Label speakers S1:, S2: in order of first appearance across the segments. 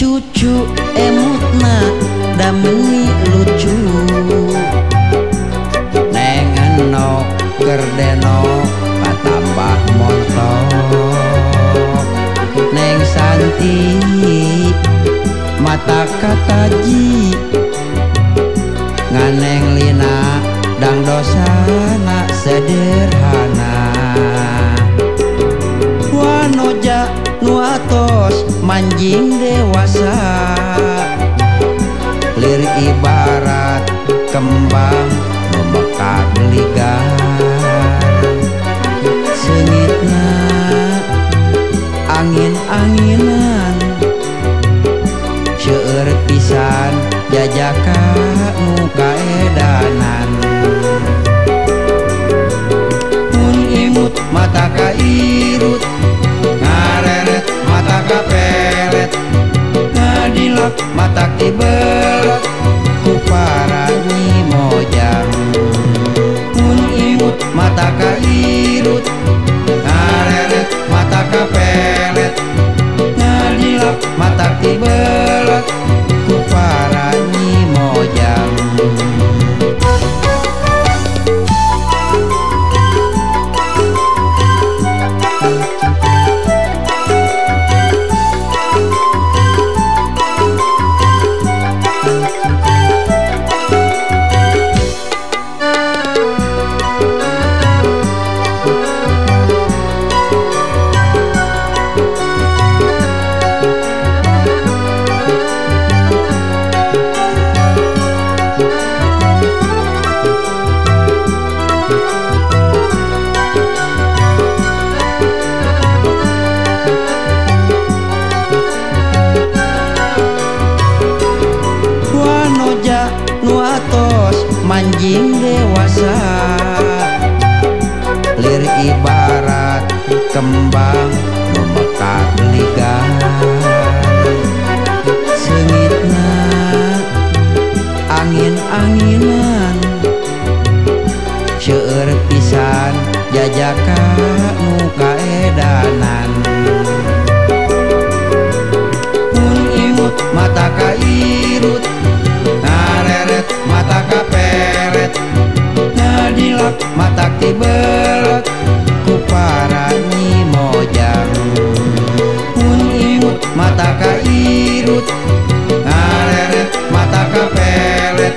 S1: cucu emutna da meuni lucu. Neng Enok keur denok katambah montok. Neng Santi mata kataji, ngan Neng Lina dangdosana sederhana. Wanoja nu atos manjing dewasa, lir ibarat kembang nu mekar ligar. Seungitna angin-anginan, seueur pisan jajaka nu kaedanan. Mun imut mata kairut, ngareret mata kapelet, ngadilak mata tibelek ku para Nyi Mojang. Mun imut mata kairut, ngareret mata kapelet, ngadilak mata tibelek ku para Nyi Mojang. Nu atos manjing dewasa, lir ibarat kembang nu mekar ligar. Seungitna angin-anginan, seueur pisan jajaka nu kaedanan. Mun imut mata kairut, ngareret mata kapelet, ngadilak mata tibelek ku para Nyi Mojang. Mun imut mata kairut, ngareret mata kapelet,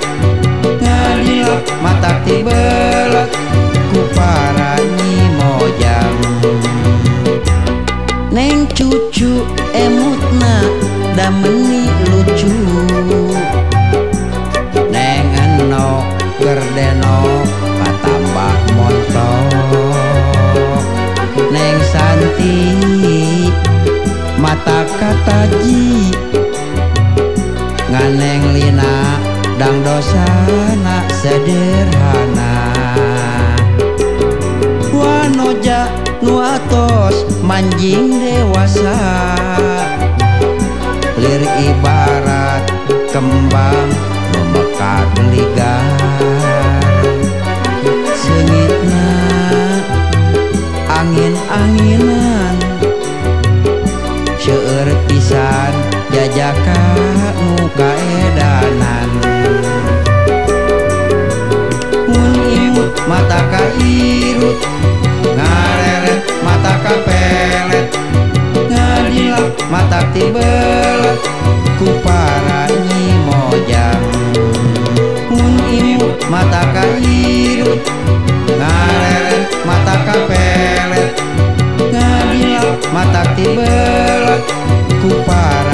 S1: ngadilak mata tibelek ku para Nyi Mojang. Neng cucu emutna da meuni lucu. Neng Enok keur denok katambah montok. Neng Santi mata kataji, ngan Neng Lina dangdosana sederhana. Wanoja nu atos manjing dewasa, lir ibarat kembang nu mekar ligar. Seungitna angin-anginan, seueur pisan jajaka nu kaedanan. Mun imut mata kairut, ngareret mata kapelet, ngadilak mata tibelek ku para Nyi Mojang. Mun imut mata kairut, ngareret mata kapelet, ngadilak mata tibelek ku para